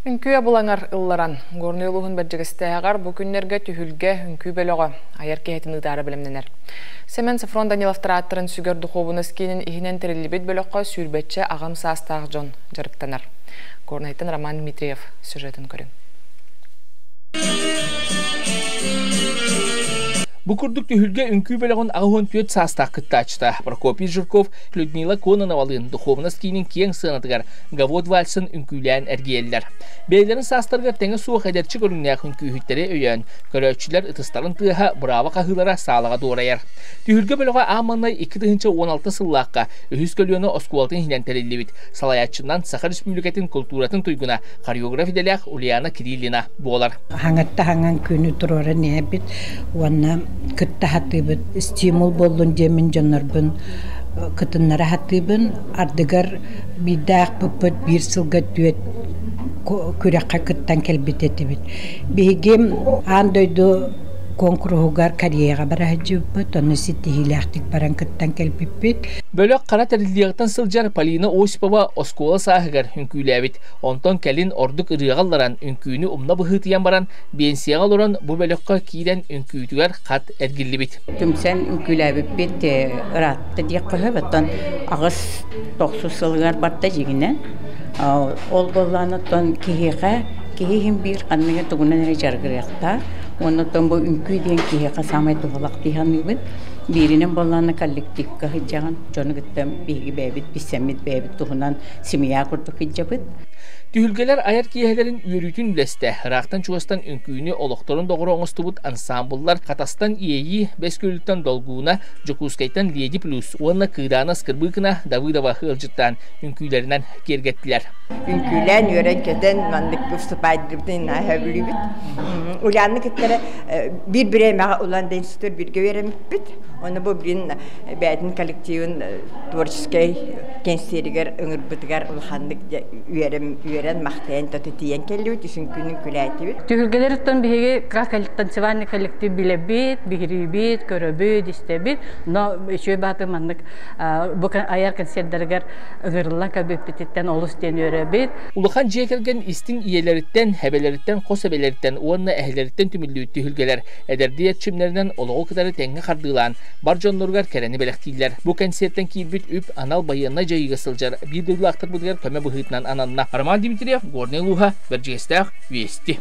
Үҥкүү абылаҥар ылларан, Горнай улууһун Бэрдьигэстээҕэр бу күннэргэ түһүлгэ үҥкүү бөлөҕө айар киэһэтин ыытаары бэлэмнэнэр. Сэмэн Софрон Даниловтар ааттарын сүгэр духуобунас киинин иһинэн тэриллибит бөлөххө сүүрбэччэ аҕам саастаах дьон дьарыктанар. Горнайтан Роман Дмитриев сюжетын көрүҥ. Бу курдук түһүлгэ үҥкүү бөлөҕүн 84 саастаах кыттааччыта Прокопий Жирков Людмила Кононовалыын духуобунас киинин киэҥ сыанатыгар Гавот вальсын үҥкүүлээн эргийэллэр. Бэйэлэрин саастарыгар тэҥэ суох эдэрчи көрүҥнээх үҥкүүһүттэри өйөөн, көрөөччүлэр ытыстарын тыаһа, браво хаһыылара саалаҕа дуорайар. Түһүлгэ бөлөҕө аан маҥнай 2016 сыллаахха үһүс көлүөнэ оскуолатын иһинэн тэриллибит. Салайааччынан Саха Республикатын култууратын туйгуна, хореограф идэлээх Ульяна Кириллина буолар. Хаҥатта хаҥан күнү туруоран иһэбит уонна кытта сатыыбыт. Стимул буоллун диэммин дьоннорбун кытыннара сатыыбын. Ардыгар биирдээх быппыт биир сылга түөрт күрэххэ кыттан кэлбит этибит. Биһиги аан дойду куонкуруһугар Кореяҕа бара сылдьыбыппыт, онно ситиһиилээхтик баран кыттан кэлбиппит. Бөлөх хара тэриллиэҕиттэн сылдьар Полина Осипова оскуола сааһыгар үҥкүүлээбит. Онтон кэлин ордук ырыаҕа ылларан, үҥкүүнү умна быһыытыйан баран, биэнсийэҕэ олорон бу бөлөххө киирэн үҥкүүтүгэр хат эргиллибит. Түмсэн үҥкүүлээбиппит ыраатта диэххэ сөп, оттон аҕыс тохсус сылыгар барда дьиҥинэн. Ол буоллаҕына оттон киһиэхэ киһи иһин биир ханныгы тугунан эрэ дьарыгырыахтаах. Уонна оттон бу үҥкүү диэн киһиэхэ саамай туһалаах дии саныыбын. Бииринэн буоллаҕына коллективка сылдьаҕын, дьону кытта биһиги бэйэбит билсэммит бэйэбит туһунан семья курдук сылдьабыт. Түһүлгэлэр айар киэһэлэрин үөрүүтүн үлэстэ, ыраахтан-чугастан үҥкүүнү олохторун доҕоро оҥостубут ансаамбыллар Хатастан Иэйии, Бэс Күөлүттэн Долгууна, Дьокуускайтан Леди Плюс уонна Кыыдаана Скрыбыкина Давыдова ыалдьыттаан үҥкүүлэринэн киэргэттилэр. Үҥкүүлээн үөрэн-көтөн маннык выступайдырбытын наһаа сөбүлүүбүт. Ульяна кыттара биир бириэмэҕэ Улан институт бииргэ үөрэммиппит. Ону бу бүгүн бэйэтин коллективын творческай кэнсиэригэр ыҥырбытыгар улаханнык үөрэн, үөрэн махтайан тото тиийэн кэллибит, үсүн күнүн күлээтибит. Түһүлгэлэриттэн биһиги как танцевальный коллектив билэбит, биһириибит, көрөбүт, истэбит, но үчүгэй бааты маннык бу айар концерттарыгар ыҥырыллан кэлбиппититтэн олус диэн үөрэбит. Улахан дьиэ кэргэн истиҥ ийэлэриттэн, эбэлэриттэн, хос эбэлэриттэн уонна эһэлэриттэн түмүллүбүт түһүлгэлэр эдэрдии эрчимнэринэн олоҕу кытары тэҥҥэ хардыылаан, бар дьонноругар кэрэни бэлэхтииллэр. Бу кэнсиэртэн киирбит үп анал байыаннай дьайыыга сылдьар биир дойдулаахтарбытыгар көмө быһыытынан ананна. Роман Дмитриев, Горнай улууһа, Бэрдьигэстээх, Вести.